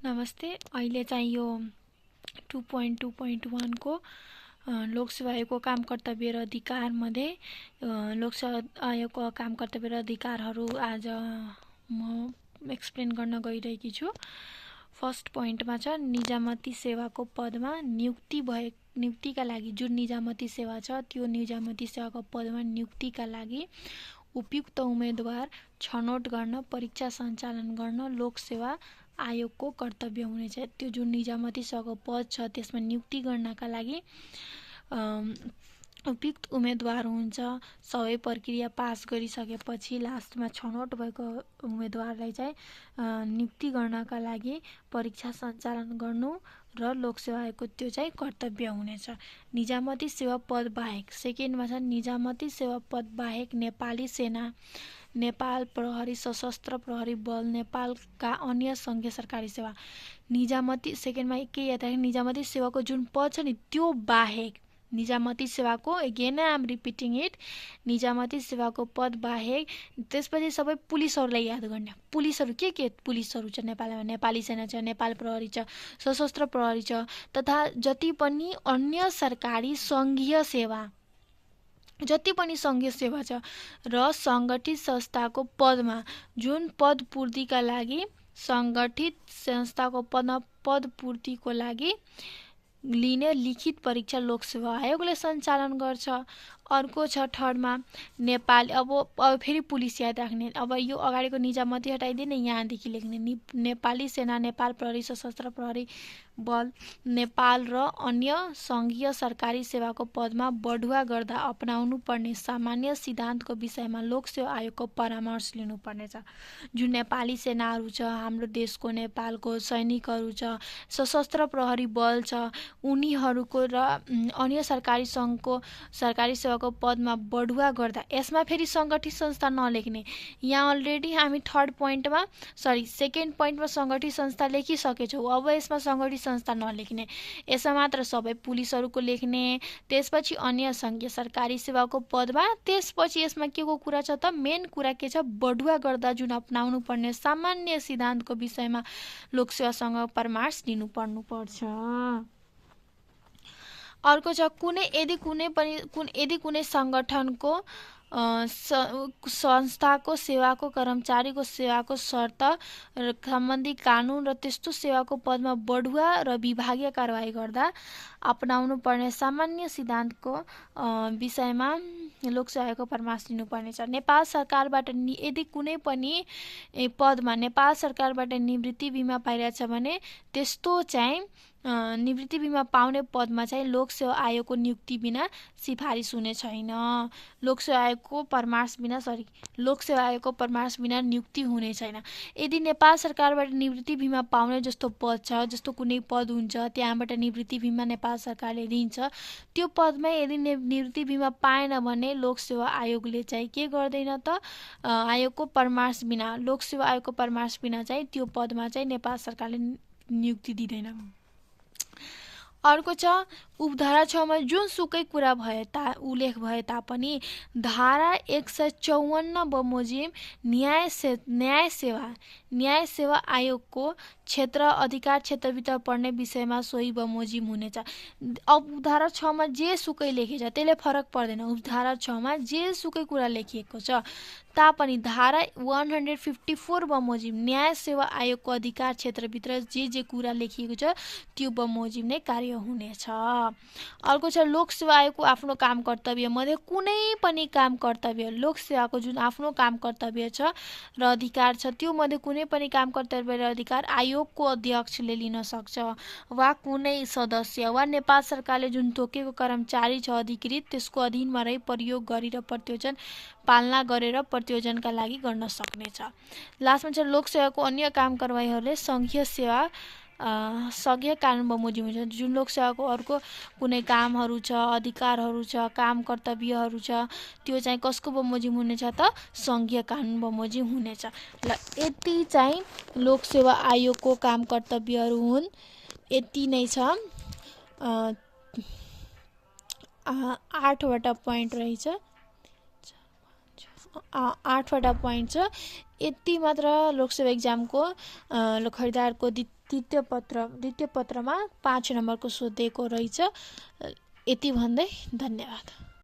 नमस्ते। अहिले चाहिँ यो 2.2.1 को लोकसेवा आयोगको काम कर्तव्य र अधिकारमध्ये लोकसेवा आयोगको काम कर्तव्य र अधिकारहरू आज म एक्सप्लेन गर्न गइरहेकी छु। फर्स्ट पोइन्टमा छ निजामती सेवाको पदमा नियुक्तिका लागि जुन निजामती सेवा छ त्यो निजामती सेवाको पदमा नियुक्तिका लागि उपयुक्त उम्मेदवार छनौट गर्न परीक्षा सञ्चालन गर्न लोकसेवा आयोगको कर्तव्य हुनेछ। त्यो जुन निजामती सेवाको पद छ त्यसमा नियुक्ति गर्नका लागि उपयुक्त उम्मेदवार हुन्छ। सबै प्रक्रिया पास गरिसकेपछि लास्टमा छनौट भएको उम्मेदवारलाई चाहिँ नियुक्ति गर्नका लागि परीक्षा सञ्चालन गर्नु र लोकसेवा आयोगको त्यो चाहिँ कर्तव्य हुनेछ। निजामती सेवा पद बाहेक सेकेन्डमा छ निजामती सेवा पद बाहेक नेपाली सेना, नेपाल प्रहरी, सशस्त्र प्रहरी बल, नेपालका अन्य सङ्घीय सरकारी सेवा निजामती सेकेन्डमा के याद राख्ने निजामती सेवाको जुन पद छ नि त्यो बाहेक निजामती सेवाको again I am repeating it निजामती सेवाको पद बाहेक त्यसपछि सबै पुलिसहरूलाई याद गर्ने। पुलिसहरू के पुलिसहरू छ नेपालमा नेपाली सेना छ, नेपाल प्रहरी छ, सशस्त्र प्रहरी छ तथा जति पनि अन्य सरकारी सङ्घीय सेवा जति पनि सङ्घीय सेवा छ र सङ्गठित संस्थाको पदमा जुन पद पूर्तिका लागि सङ्गठित संस्थाको पदमा पद पूर्तिको लागि लिने लिखित परीक्षा लोकसेवा आयोगले सञ्चालन गर्छ। अर्को छ थर्डमा नेपाल अब फेरि पुलिस याद राख्ने। अब यो अगाडिको निजामती हटाइदिने यहाँदेखि लेख्ने नेपाली सेना, नेपाल प्रहरी, सशस्त्र प्रहरी बल, नेपाल र अन्य सङ्घीय सरकारी सेवाको पदमा बढुवा गर्दा अपनाउनु पर्ने सामान्य सिद्धान्तको विषयमा लोकसेवा आयोगको परामर्श लिनुपर्नेछ। जुन नेपाली सेनाहरू छ हाम्रो देशको नेपालको सैनिकहरू छ, सशस्त्र प्रहरी बल छ उनीहरूको र अन्य सरकारी सङ्घको सरकारी सेवाको पदमा बढुवा गर्दा यसमा फेरि सङ्गठित संस्था नलेख्ने। यहाँ अलरेडी हामी सेकेन्ड पोइन्टमा सङ्गठित संस्था लेखिसकेछौँ। अब यसमा सङ्गठित संस्था नलेख्ने, यसमा मात्र सबै पुलिसहरूको लेख्ने। त्यसपछि अन्य सङ्घीय सरकारी सेवाको पदमा त्यसपछि यसमा के को कुरा छ त मेन कुरा के छ बढुवा गर्दा जुन अपनाउनु पर्ने सामान्य सिद्धान्तको विषयमा लोकसेवासँग परामर्श लिनु पर्नुपर्छ। अर्को छ यदि कुनै सङ्गठनको संस्थाको सेवाको कर्मचारीको सेवाको शर्त सम्बन्धी कानुन र त्यस्तो सेवाको पदमा बढुवा र विभागीय कारबाही गर्दा अपनाउनु पर्ने सामान्य सिद्धान्तको विषयमा लोकसेवा आयोगको परामर्श लिनुपर्नेछ। नेपाल सरकारबाट यदि कुनै पनि पदमा नेपाल सरकारबाट निवृत्ति बिमा पाइरहेछ भने त्यस्तो चाहिँ निवृत्ति बिमा पाउने पदमा चाहिँ लोकसेवा आयोगको नियुक्ति बिना सिफारिस हुने छैन। लोकसेवा आयोगको परामर्श बिना नियुक्ति हुने छैन। यदि नेपाल सरकारबाट निवृत्ति बिमा पाउने जस्तो पद छ, जस्तो कुनै पद हुन्छ त्यहाँबाट निवृत्ति बिमा नेपाल सरकारले दिन्छ, त्यो पदमा यदि निवृत्ति बिमा पाएन भने लोकसेवा आयोगले चाहिँ के गर्दैन त आयोगको परामर्श बिना लोकसेवा आयोगको परामर्श बिना चाहिँ त्यो पदमा चाहिँ नेपाल सरकारले नियुक्ति दिँदैन। अर्को छ उपधारा 6 मा जुनसुकै कुरा उल्लेख भए तापनि धारा 154 बमोजिम न्याय सेवा आयोगको क्षेत्र अधिकार क्षेत्रभित्र पर्ने विषयमा सोही बमोजिम हुनेछ। अब उपधारा 6 मा जे सुकै लेखेछ त्यसले फरक पर्दैन। उपधारा 6 मा जे सुकै कुरा लेखिएको छ तापनि धारा 154 बमोजिम न्याय सेवा आयोगको अधिकार क्षेत्रभित्र जे कुरा लेखिएको छ त्यो बमोजिम नै कार्य हुनेछ। अर्को छ लोकसेवा आयोगको आफ्नो काम कर्तव्य मध्ये कुनै पनि काम कर्तव्य लोकसेवाको जुन आफ्नो काम कर्तव्य छ र अधिकार छ त्यो मध्ये कुनै पनि काम कर्तव्य र अधिकार आयोगको अध्यक्षले लिन सक्छ वा कुनै सदस्य वा नेपाल सरकारले जुन तोकेको कर्मचारी छ अधिकृत त्यसको अधीनमा रही प्रयोग गरेर प्रत्योजन पालना गरेर प्रत्योजनका लागि गर्न सक्नेछ। लास्टमा छ लोकसेवाको अन्य काम कारबाहीहरूले सङ्घीय कानुन बमोजिम हुन्छ। जुन लोकसेवाको अर्को कुनै कामहरू छ अधिकारहरू छ काम कर्तव्यहरू छ त्यो चाहिँ कसको बमोजिम हुनेछ त सङ्घीय कानुन बमोजिम हुनेछ। ल यति चाहिँ लोकसेवा आयोगको काम कर्तव्यहरू हुन्। यति नै छ 8वटा पोइन्ट रहेछ 8वटा पोइन्ट छ। यति मात्र लोकसेवा एक्जामको खरिदारको द्वितीय पत्रमा 5 नम्बरको सोधेको रहेछ। यति भन्दै धन्यवाद।